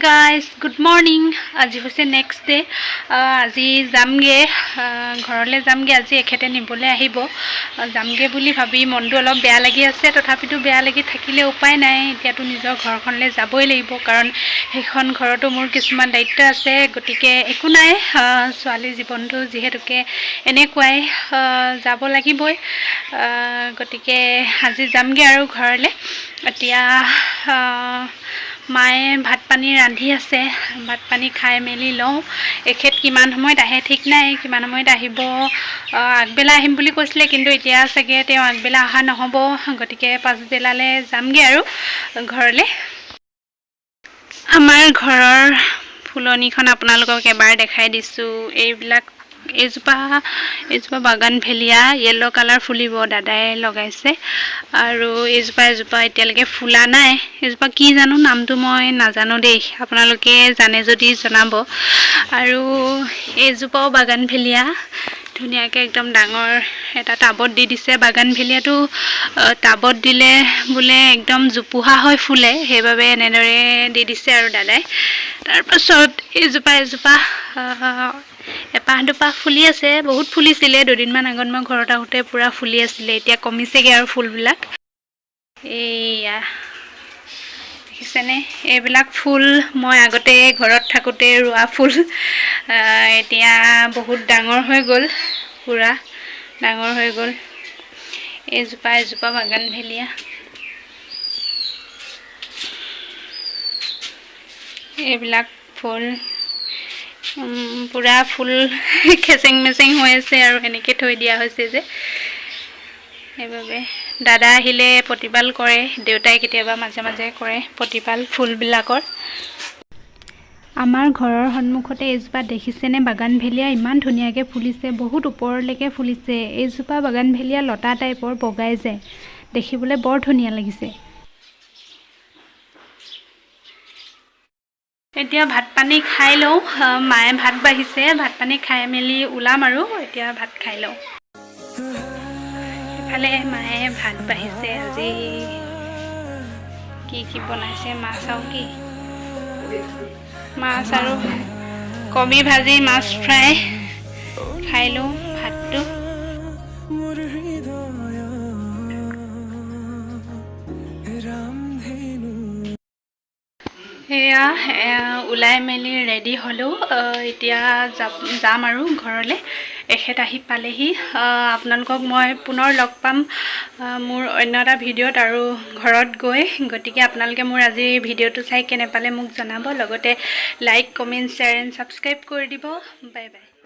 Guys, good morning. আজি হৈছে next day. আজি যামগৈ, ঘৰলৈ যামগৈ। আজি এখেতে নিবলৈ আহিব। যামগৈ বুলি ভাবি মনটো অলপ বেয়া লাগি আছে। তথাপিতো বেয়া লাগি থাকিলে উপায় নাই, এতিয়াতো নিজৰ ঘৰখনলৈ যাবই লাগিব, কাৰণ সেইখন ঘৰতো মোৰ কিছুমান দায়িত্ব আছে। গতিকে একো নাই, ছোৱালীৰ জীৱনটো যিহেতুকে এনেকুৱাই, যাব লাগিবই। গতিকে আজি যামগৈ আৰু ঘৰলৈ। এতিয়া মায়ে ভাত পানী ৰান্ধি আছে। ভাত পানী খাই মেলি লওঁ। এখেত কিমান সময়ত আহে ঠিক নাই, কিমান সময়ত আহিব। আগবেলা আহিম বুলি কৈছিলে, কিন্তু এতিয়া চাগে তেওঁ আগবেলা অহা নহ'ব। গতিকে পাছবেলালৈ যামগৈ আৰু ঘৰলৈ। আমাৰ ঘৰৰ ফুলনিখন আপোনালোকক এবাৰ দেখাই দিছোঁ। এইবিলাক এইজোপা এইজোপা বাগান ভেলিয়া, য়েল্ল' কালাৰ ফুলিব, দাদাই লগাইছে। আৰু এইজোপা এজোপা এতিয়ালৈকে ফুলা নাই। এইজোপা কি জানো, নামটো মই নাজানো দেই, আপোনালোকে জানে যদি জনাব। আৰু এইজোপাও বাগান ভেলিয়া, ধুনীয়াকৈ একদম ডাঙৰ এটা টাবত দি দিছে। বাগান ভেলিয়াটো টাবত দিলে বোলে একদম জোপোহা হৈ ফুলে, সেইবাবে এনেদৰে দি দিছে আৰু দাদাই। তাৰপাছত এইজোপা এজোপা এপাহ দুপাহ ফুলি আছে। বহুত ফুলিছিলে, দুদিনমান আগত মই ঘৰত আহোঁতে পূৰা ফুলি আছিলে। এতিয়া কমিছেগৈ আৰু ফুলবিলাক। এইয়া দেখিছেনে, এইবিলাক ফুল মই আগতে ঘৰত থাকোঁতে ৰোৱা ফুল। এতিয়া বহুত ডাঙৰ হৈ গ'ল, পূৰা ডাঙৰ হৈ গ'ল। এইজোপা এজোপা বাগান ভেলিয়া। এইবিলাক ফুল পূৰা ফুল খেচেং মেচেং হৈ আছে আৰু এনেকৈ থৈ দিয়া হৈছে যে, সেইবাবে দাদা আহিলে প্ৰতিপাল কৰে। দেউতাই কেতিয়াবা মাজে মাজে কৰে প্ৰতিপাল ফুলবিলাকৰ। আমাৰ ঘৰৰ সন্মুখতে এইজোপা দেখিছেনে, বাগান ভেলিয়া, ইমান ধুনীয়াকৈ ফুলিছে, বহুত ওপৰলৈকে ফুলিছে। এইজোপা বাগান ভেলিয়া লতা টাইপৰ বগাই যায়, দেখিবলৈ বৰ ধুনীয়া লাগিছে। এতিয়া ভাত পানী খাই লওঁ। মায়ে ভাত বাঢ়িছে। ভাত পানী খাই মেলি ওলাম আৰু। এতিয়া ভাত খাই লওঁ। ইফালে মায়ে ভাত বাঢ়িছে। আজি কি কি বনাইছে? মাছ আৰু কি? মাছ আৰু কবি ভাজি, মাছ ফ্ৰাই। খাই লওঁ ভাতটো। মোৰ হৃদয় ৰামধেনু। সেয়া এয়া ওলাই মেলি ৰেডি হ'লোঁ। এতিয়া যাম আৰু ঘৰলৈ। এখেত আহি পালেহি। আপোনালোকক মই পুনৰ লগ পাম মোৰ অন্য এটা ভিডিঅ'ত আৰু ঘৰত গৈ। গতিকে আপোনালোকে মোৰ আজিৰ ভিডিঅ'টো চাই কেনে পালে মোক জনাব। লগতে like, comment, share and subscribe কৰি দিব। Bye bye.